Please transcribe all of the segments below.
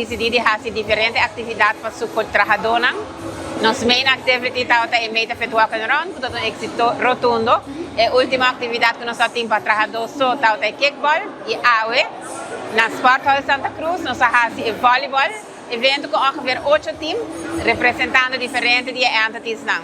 disidí di hasi diferente aktividat pa su trahadónan. Nos main activity tabata e Meta Fit Walk and Run ku ta un éksito rotundo. E último aktividat ku nos a tin pa trahadó so tabata e kickball i awe na Sport Hall Santa Cruz nos a hasi e volleyball evento ku ongeveer ocho team representando diferente di e entities nan.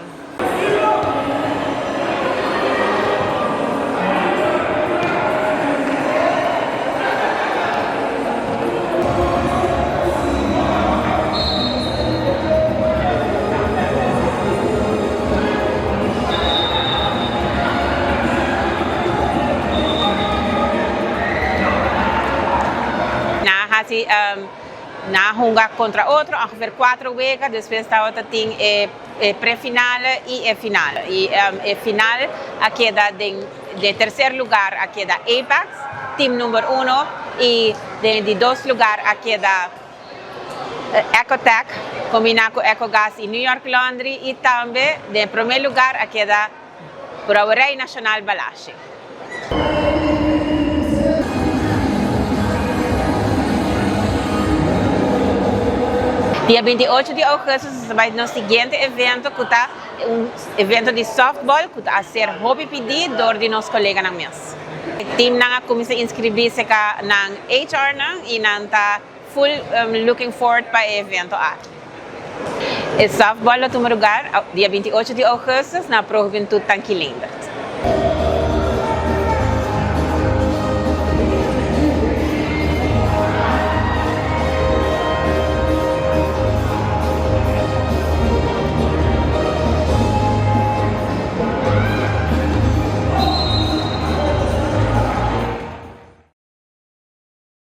Nan a hasi nan a hunga kontra otro ongeveer kuatro wega, despues tabata tin e. E prefinal y e final. Y e final a keda den de tercer lugar a keda Apex, team number uno, y den di dos lugar a keda Ecotec combina cu Ecogas y New York Laundry y tambe den prome lugar a keda Brouwerij Nacional Balashi. Dia 28 di augustus nos ta bai nos siguiente evento cu ta un evento di softball cu ta a ser hopi pidi door di nos coleganan mes. E teamnan a cuminsa inscribi cerca nan HR-nan y nan ta full looking forward pa e evento aki. E softball lo tuma lugar dia 28 di augustus na Pro Juventud Tanki Leendert.